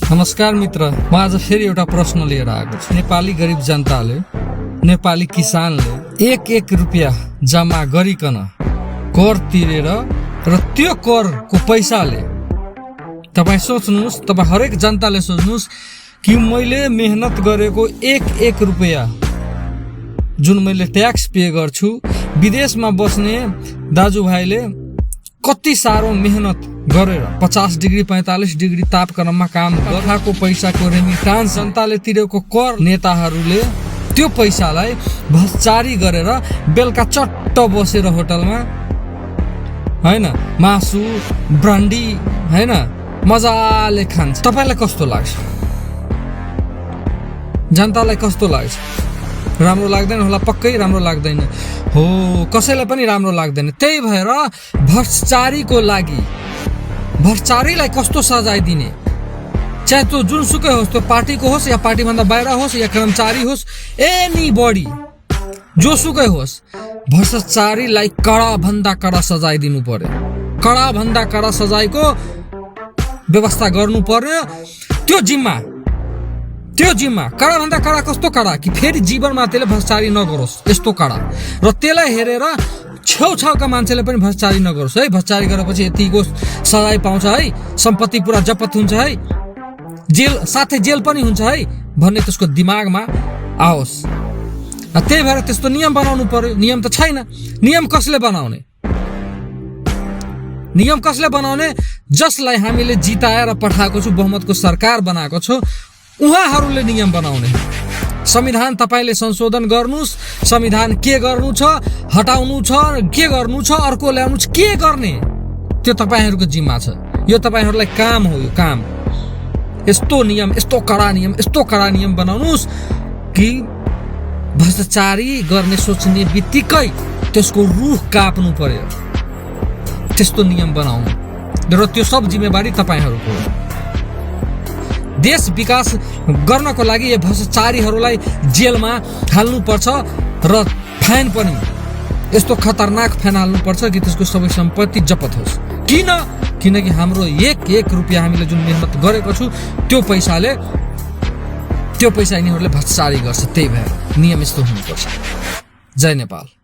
नमस्कार मित्र, म आज फेरि एउटा प्रश्न लिएर आएको छु। नेपाली गरिब जनताले, नेपाली किसानले एक रुपियाँ जम्मा गरिकन कर तिरेर र त्यो करको पैसाले तपाईँ सोच्नुहोस्, तपाईँ हरेक जनताले सोच्नुहोस् कि मैले मेहनत गरेको एक रुपियाँ जुन मैले ट्याक्स पे गर्छु, विदेशमा बस्ने दाजुभाइले कति साह्रो मेहनत गरेर 50 डिग्री 45 डिग्री तापक्रममा काम गर्दाको पैसाको रेमिटान्स जनताले तिरेको कर नेताहरूले त्यो पैसालाई भ्रष्टाचारी गरेर बेलुका चट्ट बसेर होटलमा हैन मासु ब्रान्डी हैन मजाले खान्छ। तपाईलाई कस्तो लाग्छ? जनतालाई कस्तो लाग्छ? राम्रो लाग्दैन होला, पक्कै राम्रो लाग्दैन हो, कसैलाई पनि राम्रो लाग्दैन। त्यही भएर भ्रष्टाचारीको लागि भ्रष्टाचारीलाई कस्तो सजाय दिने, चाहे त्यो जुनसुकै होस्, त्यो पार्टीको होस् या पार्टीभन्दा बाहिर होस् या कर्मचारी होस्, एनी बडी जोसुकै होस्, भ्रष्टाचारीलाई कडा भन्दा कडा सजाय दिनु पर्यो। कडा भन्दा कडा सजायको व्यवस्था गर्नु पर्यो। त्यो जिम्मा कडा भन्दा कडा कस्तो कडा कि फेरि जीवनमा त्यसले भ्रष्टाचारी नगरोस्, यस्तो कडा। र त्यसलाई हेरेर छेउछाउका मान्छेले पनि भ्रष्टाचारी नगरोस् है। भ्रष्टाचारी गरेपछि यतिको सजाय पाउँछ है, सम्पत्ति पुरा जपत हुन्छ है, जेल साथै जेल पनि हुन्छ है भन्ने त्यसको दिमागमा आओस्। त्यही भएर त्यस्तो नियम बनाउनु पर्यो। नियम त छैन। नियम कसले बनाउने? नियम कसले बनाउने? जसलाई हामीले जिताएर पठाएको छु, बहुमतको सरकार बनाएको छु, उहाँहरूले नियम बनाउने। संविधान तपाईले संशोधन गर्नुस्, संविधान के गर्नु छ, हटाउनु छ, के गर्नु छ, अर्को ल्याउनु छ, के गर्ने, त्यो तपाईहरूको जिम्मा छ। यो तपाईहरूलाई काम हो। यो काम यस्तो नियम, यस्तो कडा नियम बनाउनुस् कि भ्रष्टाचारी गर्ने सोच्ने बित्तिकै त्यसको रुख काप्नु पर्यो। त्यस्तो नियम बनाउनु र त्यो सब जिम्मेवारी तपाईहरूको हो। देश विकास गर्नको लागि यो भ्रष्टाचारीहरूलाई जेलमा हाल्नुपर्छ र फाइन पनि यस्तो खतरनाक फाइन हाल्नुपर्छ कि त्यसको सबै सम्पत्ति जपत होस्। किनकि हाम्रो एक रुपियाँ हामीले जुन मेहनत गरेको छु त्यो पैसा यिनीहरूले भ्रष्टाचारी गर्छ। त्यही भएर नियम यस्तो हुनुपर्छ। जय नेपाल।